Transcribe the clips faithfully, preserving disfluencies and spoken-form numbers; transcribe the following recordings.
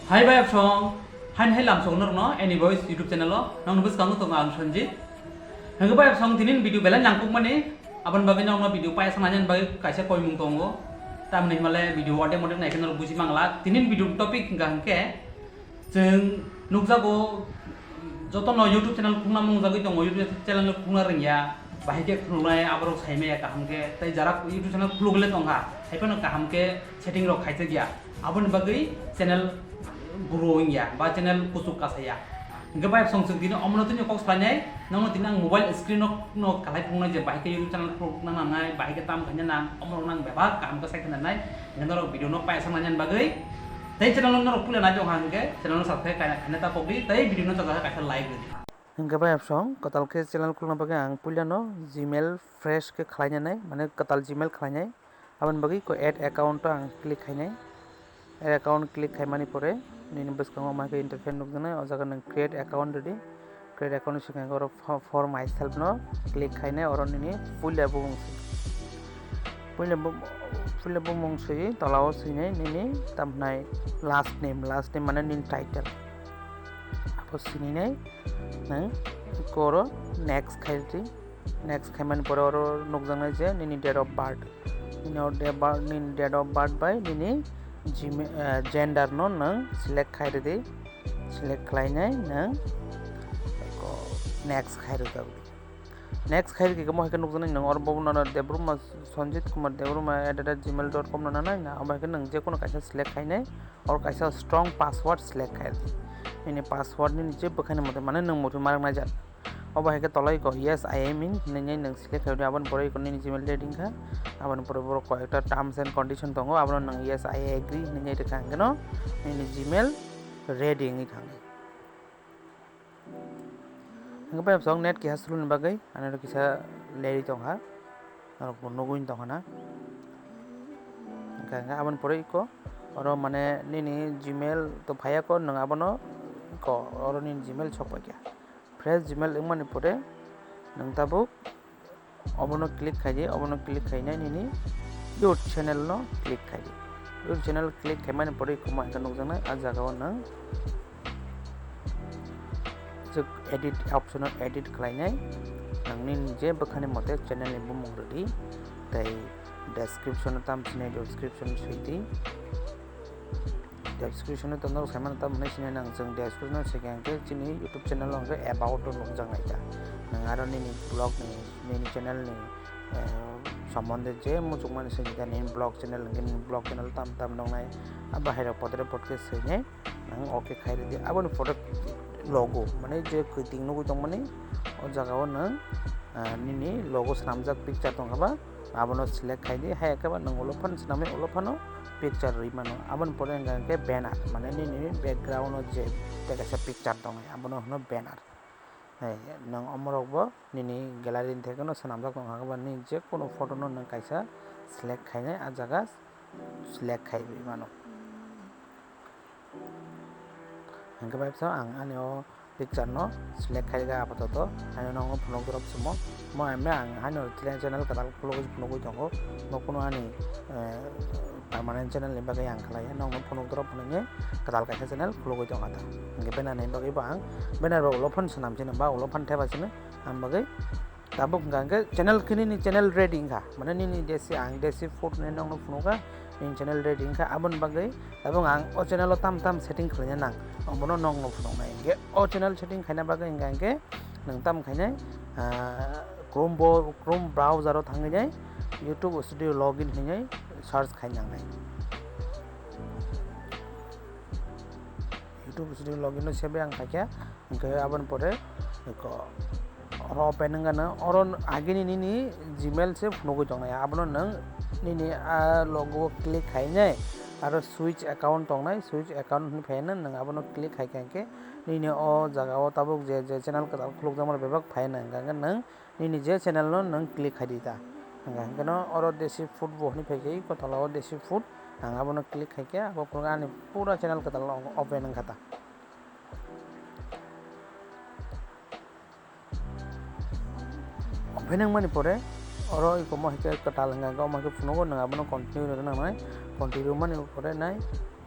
Hai bai song, hain hai lam song norno Any Voice YouTube channel o nang bwskango tongo ang Sanjit. Hingke bai song tinin video belai nangkukmani, aboni bagwi nangno video paisa nani bagwi kaisa koimung tongo. Tamni himale video ode mode naikhe norok buji mangla. Tinin video topic hingka hingke chwng nukjago jotono YouTube channel khulna mungjagwi tongo, YouTube channel khulna rwngya, bahai khe khulnai aborok saimaya kaham khe, tei jara YouTube channel khulugwle tongkha, haiphano kaham khe setting rok khaijak ya, aboni bagwi channel grow wngya ba channel kuchuk kasaya. Hingke bai song chwng tini omono tini kok salainai, nangno tini ang mobile screen no, no kalai phungnai je bahai khe YouTube channel khulukna nangnai, bahai khe tam khaina nang, omorok nang bebak kaham khe sai khe nangnai, hingke norok video no paisa nani bagwi, tei channel no norok puila nai tongkha hingke channel no subscribe kaina khaina ta pokdi, tei video no chajakha kaisa like rwdi. Hingke bai song kwtal khe channel khulna bagwi ang puilano Gmail fresh khe khlainani, mane kwtal Gmail khlainai. Aboni bagwi ko add account o ang click khainai. Add account click khaimani pore nini bwskango ma khe interface nukjaknai, o jaga nwng create account rwdi. Create account ni swkang oro fo-, for myself no click khainai, oro nini puila bumung swi. Puila bu-, puila bumung swi tola o swinai nini tamhnai last name, last name mane nini title. Abo sininai nwng iko oro next khaidi. Next khaimani pore oro nukjaknai je nini date of birth. Nini oro date of birth, nini date of birth bai nini Gmail, eh, gender no nwng select khai rwdi. Select khlainai nwng iko next khai rwdi. Next khai rwdi khe mo hai khe nukjaknai nwng oro bo no Debbarma, Sanjit Kumar Debbarma at the rate gmail dot com no nanai na, abo hai khe nwng je kono kaisa select khainai. Oro kaisa strong password select khai rwdi. Nini password nini je bwkhani mote mane nwng muitu ma rwknai jat. Obo hai khe tolai ko yes I am in hinwi nwng select khai rwdi, aboni pore iko nini Gmail ready wngkha. Aboni pore borok koi ekta terms and condition tongo, abono nwng yes I agree hinwi rwkha hwnkhe no nini Gmail ready wngwi thangwi. Hingke bai bwskango net keha sulu ni bagwi, ani oro kisa leri tongkha, norok bo nugwi tongkha na. Hingke, hingke aboni pore iko, oro mane nini Gmail to phaiya ko, nwng abono iko, oro nini Gmail sok paikha. Fresh Gmail wngmani pore, nwng tabuk obono click khaidi, obono click khainai nini your channel no click khaidi. Your channel click khaimani pore iko ma hingke nukjaknai, ah jaga o nwng Jek edit option o edit khlainai, nangni je bwkhani mote channel ni bumung rwdi, tei description o tam sinai description swidi. Description o tongna saimano tam hinwi sinai nang, chwng description o swikha hwnkhe chini YouTube channel o hwnkhe about o nukjak nai ta. Nwng aro nini blog ni, nini channel ni, eh, sombonde je muchungmani swikha nini blog channel hwnkhe nini blog channel tam tam nuknai, abo hai rok podre pod khe swinai. Ang okay khai rwdi. Aboni pore logo, mane je kwting nugwi tongmani, o jaga o nwng, ah, nini logo swnamjak picture tongkha ba, abono select khai di. Hai khe ba nwng ulo phano swnamwi ulo phano picture rwi mano. Aboni pore hwnka hwnkhe banner, mane nini background o je tei kaisa picture tongnai, abono hwno banner. Hai, nwng omorok bo nini gallery ni theke no swnamjak tongkha ba, nini je kono photo no nwng kaisa select khainai, ah jaga select khai rwi mano. Hingke bai bwskango ang ani o picture no select khai rwkha apatoto, haino nokno phunuk drop se mo, mo haino ang haino channel kwtal khulugwi phunugwi tongo, bo kunu ani, eh, permanent channel ni bagwi ang khlaiya, nokno phunuk drop hwnwi kwtal kaisa channel khulugwi tongkha ta. Hingke banner ni bagwi bo ang banner bo ulo phano swnam sino ba ulo phano thepa sino ang bagwi. Tabuk hwnka hwnkhe channel khe nini channel ready wngkha, mane nini desi ang desi food hinwi nokno phunukha, nini channel ready wngkha. Aboni bagwi tabuk ang o channel o tam tam setting khlaina nang, omono nokno phunuknai. Hwnkhe o channel setting khaina bagwi hwnka hwnkhe nwng tam khainai, ah, Chrome bo, Chrome browser o thangwi nai YouTube Studio login hinwi search khai nangnai. YouTube Studio login no sebe ang khaikha. Hingke aboni pore eko oro open wngkha no, oro agini nini Gmail se phunugwi tongnai, abono nwng nini a logo o click khainai, aro switch account tongnai, switch account hinwi phaina nwng abono click khaikha hingke nini o jaga o tabuk je je channel kwtal khulukjakmani bebak phaina hingka hingke nwng nini je channel no nwng click khaidi ta. Hingka hingke no oro desi food bo hinwi phaikhe eko tola o desi food, ang abono click khaikhe abo phunukha ani pura channel kwtal open wngkha ta. Open wngmani pore oro eko mo hai khe kwtal hwnka hwnkhe omo hai khe phunugo, nwng abono continue rwna nangnai. Continue rwmani pore nai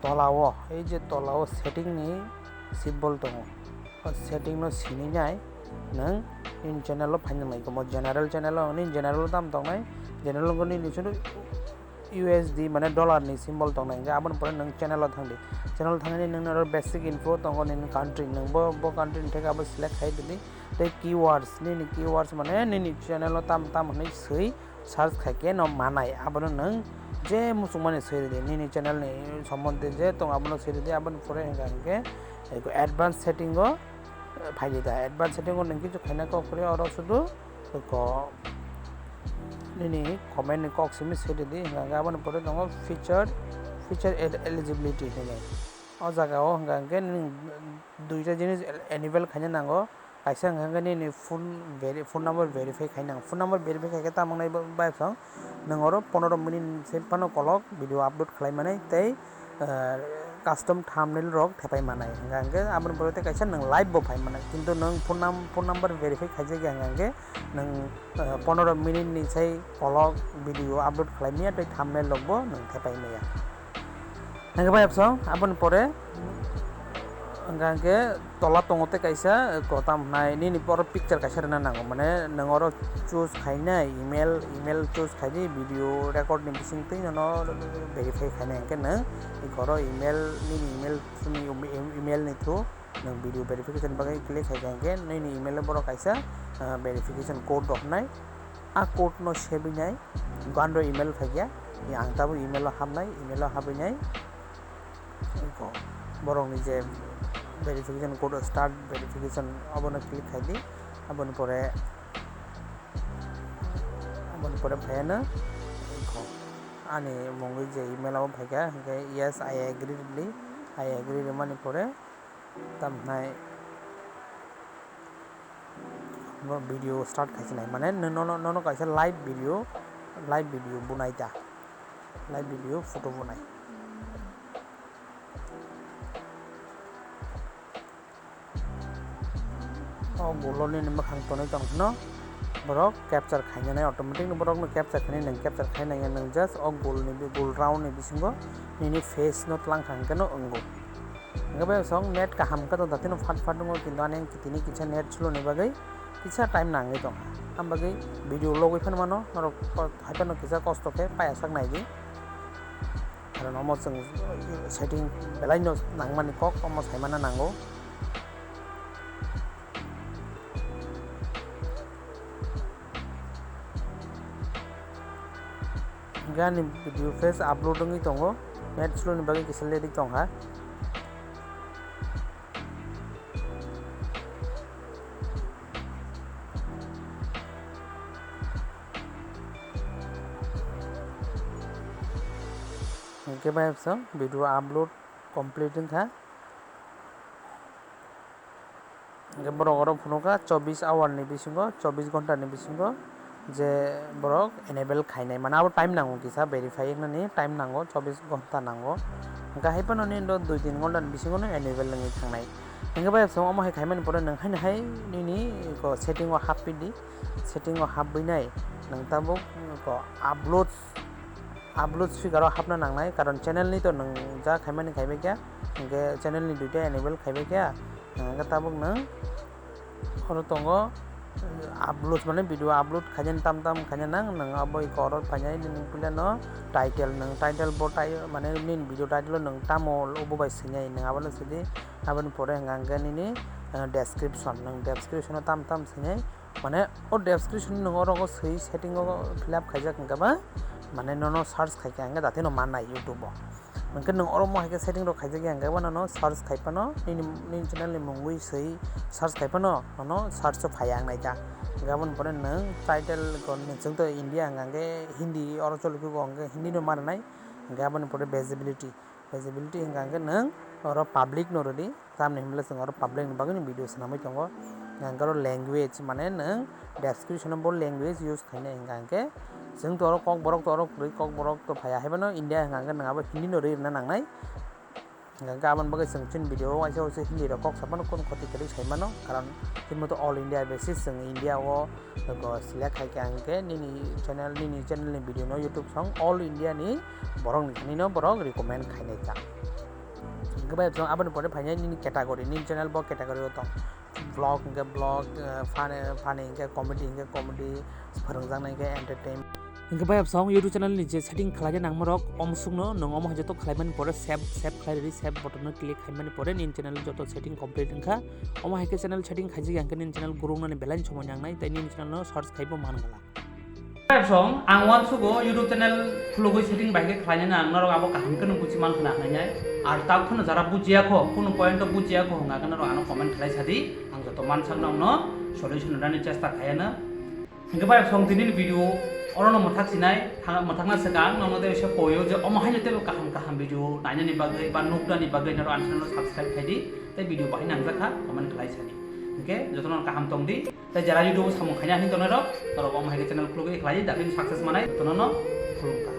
Tola o, ei je tola o setting ni symbol tongo. O setting no sini nai nwng nini channel o phaina nai. Komo general channel o, nini general o tam tongnai. General o nini chunu U S D mane dollar ni symbol tongnai. Hingke aboni pore nwng channel o thangdi. Channel o thangni nwng oro basic info tongo nini country. Nwng bo, bo country ni theke abo select khai didi. Tei keywords, nini keywords mane nini channel o tam tam hwnwi swi search khaikhe no manai. Abono nwng je muchungmani swi rwdi, nini channel ni sombonde je tong abono swi rwdi. Aboni pore hwnka hwnkhe eko advanced setting o, eh, phaidi da. Advanced setting o nwng kichu khaina kok kwrwi, oro sudu eko nini comment ni kok simi swi rwdi. Hwnka hwnkhe aboni pore tongo feature, feature el-, eligibility hinwi. O jaga o hwnka hwnkhe nwng duita jinis el-, enable khaina nango. Kaisa hwnka hwnkhe nini phone veri-, phone number verify khainang. Phone number verify khaikhe tamo wngnai ba-, bai phano nwng oro pondro minute se phano kolok video upload khlai manai tei, eh, custom thumbnail rok thepai manai. Hwnka hwnkhe aboni pore tei kaisa nwng live bo phai manai. Kintu nwng phone num-, phone number verify khaijak ya hwnka hwnkhe nwng, eh, pondro minute ni sai kolok video upload khlai maya tei thumbnail rok bo nwng thepai maya. Hingke bai absong, aboni pore, hingke, hingke tola tongo tei kaisa, eh, kotam hwnai, nini oro picture kaisa rwna nango, mane nwng oro choose khainai, email, email choose khaidi, video record ni bising twi nono verify khainai, hingke nwng eko oro email, nini email, nini email ni through nwng video verification bagwi click khaikha, hingke nini email o borok kaisa, ah, verification code rok hwnai. A code no sebinai, gando email phaikya, ang tabuk email o hapnai, email o habinai, eko borokni je verification code o start verification abono click khaidi, aboni pore, aboni pore phaiano eko ani mungwi je email o phaikha, hingke yes, I agree rwdi, I agree rwmani pore, Tamhinai bo video start khaichinai, mane nono, nono kaisa live video, live video bunai ta, live video photo bunai. O guloni ni mwkhang tonwi tong phano borok capture khainani, automatic ni borok no capture khainai, nwng capture khainai, nwng just o gul ni, gul round ni bisingo nini face no tlang kha hwnkhe no wngo. Hingke bai song net kaham khe tong, datino phat phat wngo, kintu ani tini kisa net slow ni bagwi kisa time nangwi tongkha. Am bagwi video logwi phano mano, norok ko-, hai phano kisa kosto khe paiyasak naidi. Karon omo chwng setting belai no nangmani kok, omo saimano nango. Hingke ani video page upload wngwi tongo, net slow ni bagwi kisa leri tongkha. Hingke bai absong video upload complete wngkha. Hingke borok oro phunukha chobbish hour ni bisingo, chobbish ghonta ni bisingo je borok enable khainai, mane abo time nango kisa verify wngnani time nango, chobbish ghonta nango. Hingke hai phano nini dui tin ghonta ni bisingo no enable wngwi thangnai. Hingke bai absong omo hai khaimani pore nwng haino hai nini setting o happi di, setting o hapbwi nai nwng tabuk upload Upload speaker o hapna nangnai, karon channel ni to nwng ja khaimani khaibai kha, hingke channel ni duita enable khaibai kha, hingke tabuk nwng oro tongo, upload mane video upload khainani tam tam khaina nang, nwng abo eko oro phainai nini puila no title, nwng title bo tai mane nini video title o nwng tamo obo bai swinai, nwng abono swidi, aboni pore hingka hingke nini, eh, description, nwng description o tam tam swinai. Mane o description nwng oro o swi setting o fill up khaijak hingke ba mane nono search khaikha hingke datino mannai YouTube o. Hingke nwng oro mo hai khe setting rok khaijak ya hingke ba nono search khai phano nini, nini channel ni mungwi swi search khai phano nono search o phaiya wngnai ta. Hingke aboni pore nwng title ko nwng chwng to India hingka hingke Hindi oro choli khe bo hingke Hindi no ma rwnai hingke aboni pore visibility. Visibility hingka hingke nwng oro public no rwdi, tamni hinmale chwng oro public ni bagwi ni video swnamwi tongo. Hingka hingke oro language, mane nwng description o bo language use khainai hingka hingke chwng to oro Kokborok to oro kwrwi, Kokborok to phaiya, haiphano India hingka hingke nwng abo Hindi no rwi rwna nangnai. Hingka hingke aboni bagwi chwng chini video o waisa waisa Hindi rok kok saphano kunu khoti kwrwi sai mano, karon chini moto all India basis chwng India o Ego select khai khe ang khe nini channel, nini channel ni video no YouTube song all India ni borok ni thani no borok recommend khainai ta. Hwnkhe bai absong aboni pore phainai nini category, nini channel bo category o tong. Vlog hwnkhe vlog, eh, funny, funny hwnkhe comedy, hwnkhe comedy, phwrwngjaknai hwnkhe entertainment. Hwnkhe bai absong YouTube channel ni je setting khlaina nangmarok omsukno nwng omo hai joto khlaimani pore save, save khlai rwdi, save button no click khaimani pore nini channel joto setting complete wngkha. Omo hai khe channel setting khaijak ya hwnkhe nini channel grow wngnani belai somoi nangnai tei nini channel no search khaibo man gala. Song, ang uansugo YouTube channel khulugwi setting bai khe khlainani ang norok abo kaham khe nw buji man khna hwnwi nai. Ar tak phano jara bujiya kho, kunu point o bujiya kho hwnga khe norok ano comment khlai sadi, ang joto mansak nokno solution rwnani chesta khaiyano. Hwnkhe bai song tini video orono mwthak sinai, thang-, mwthakna swkang nokno tei se koyo je omo haino teibo kaham kaham video nainani bagwi ba nuknani bagwi norok ani channel subscribe khaidi, tei video bahai nangjak kha comment khlai sadi. Hwnkhe jotono kaham tongdi. Tei jara YouTube o samung khaina hwnwi tongnai rok, norok omo hai khe channel khulugwi khlai, dakhilni success manai, jotono no khulumkha.